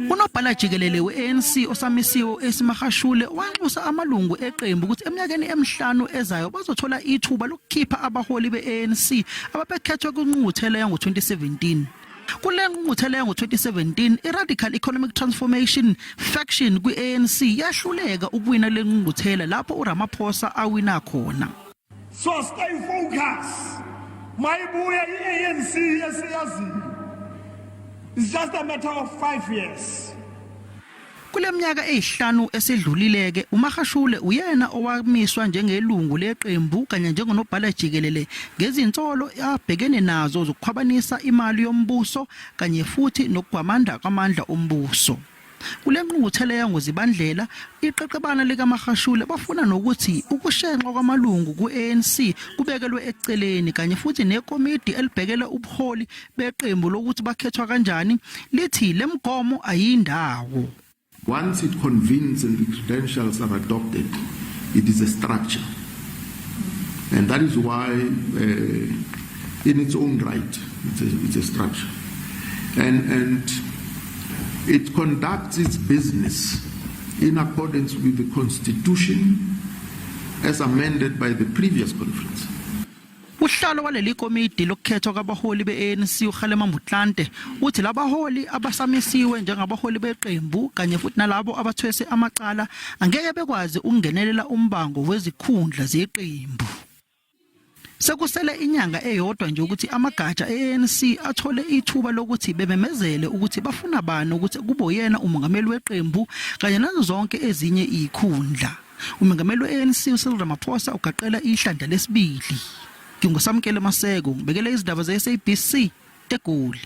Unobhala jikelele we-ANC osamisiwe u-Ace Magashule wanxusa amalungu eqembu ukuthi eminyakeni emihlanu ezayo bazothola ithuba lokukhipha abaholi be-ANC ababekhethwe kwingqungquthela yango-2017. Kule ngqungquthela yango-2017 i-Radical Economic Transformation Faction kwi-ANC yahluleka ukuwina le ngqungquthela lapho uRamaphosa awina khona. So stay focus. Mayibuye i-ANC esiyaziyo. It's just a matter of 5 years. Kule minyaka eyihlanu esedlulile-ke uMagashule uyena owamiswa njengelungu leqembu kanye njengonobhala jikelele ngezinsolo abhekene nazo zokukhwabanisa imali yombuso kanye futhi nokugwamanda kwamandla ombuso. Kule ngqungquthela yangoZibandlela, iqeqebana likaMagashule bafuna nokuthi ukushenxwa kwamalungu ku-ANC kubekelwe eceleni kanye futhi nekomidi elibhekele ubuholi beqembu lokuthi bakhethwa kanjani lithi le mgomo ayindawo. Once it convenes and the credentials are adopted, it is a structure. And that is why, in its own right, it's a structure. And it conducts its business in accordance with the Constitution as amended by the previous conference. Usihlalo waleli komidi lokukhethwa kwabaholi be-ANC uKgalema Motlanthe uthi labaholi abasamisiwe njengabaholi beqembu kanye futhi nalabo abathwese amacala angeke bekwazi ukungenelela umbango wezikhundla zeqembu. Sekusele inyanga eyodwa nje ukuthi amagatsha e-ANC athole ithuba lokuthi bememezele ukuthi bafuna bani ukuthi kube uyena umongameli weqembu kanye nazo zonke ezinye izikhundla. Umengameli we-ANC uCyril Ramaphosa ugaqela ihlandla lesibili. NginguSamkele Maseko, ngibekele izindaba ze-SABC eGoli.